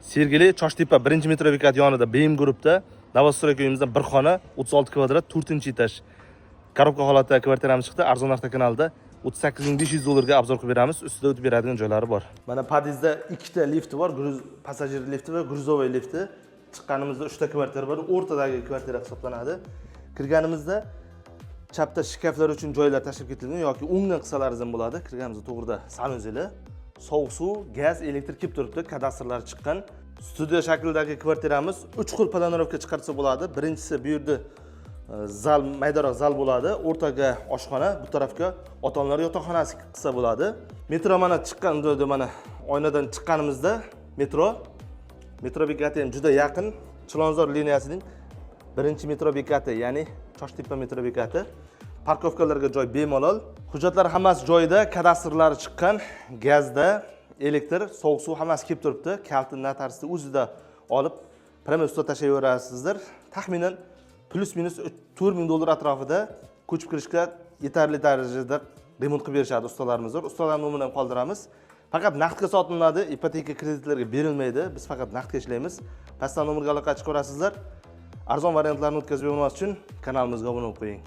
Sergeli, Choshtepa birinchi metro bekati yonida, BM Groupda новостройка uyimizdan bir xona, 36 kvadrat, 4-этаж. Коробка holatda kvartiramiz chiqdi. Arzon narxda kanalida 38 500 dollarga обзор qilib beramiz. Ustida o'tib beradigan joylari bor. Mana, podyezdda ikkita lifti bor, груз пассажир lifti va грузовой lifti. Chiqqanimizda uchta kvartira bor, o'rtadagi kvartira hisoblanadi. Kirganimizda chapda shkaflar uchun joylar tashlab ketilgan yoki o'ngdan qilsalaringiz ham bo'ladi. Kirganimizda to'g'rida санузел i, sovuq suv, gaz, elektr kelib turibdi, kadastrlar chiqqan. Studiya shaklidagi kvartiramiz uch xil планировка chiqarsa bo'ladi. Birinchisi, bu yerda zal, maydaroq zal bo'ladi, o'rtaga oshxona, bu tarafga ota onalar yotoqxonasi qilsa bo'ladi. Metro mana chiqqan joyda, mana oynadan chiqqanimizda metro bekati ham juda yaqin. Chilonzor liniyasining birinchi metro bekati, ya'ni Choshtepa metro bekati. Парковка larga joy bemalol. Hujjatlar hammasi joyida, kadastrlari chiqqan, gazda, elektr, sovuq suv hammasi kelib turibdi. Kalti notariusni o'zida olib, прямо usta tashlayverasizlar. Taxminan плюс-минус 4000 dollar atrofida ko'chib kirishga yetarli darajada remont qilib berishadi ustalarimiz bor. Ustalar nomerini ham qoldiramiz. Faqat naqdga sotiladi, ipoteka, kreditlarga berilmaydi. Biz faqat naqdga ishlaymiz. Pastdan nomerga aloqa chiqaverasizlar. Arzon variantlarni o'tkazib bermas uchun kanalimizga obuna bo'lib qo'ying.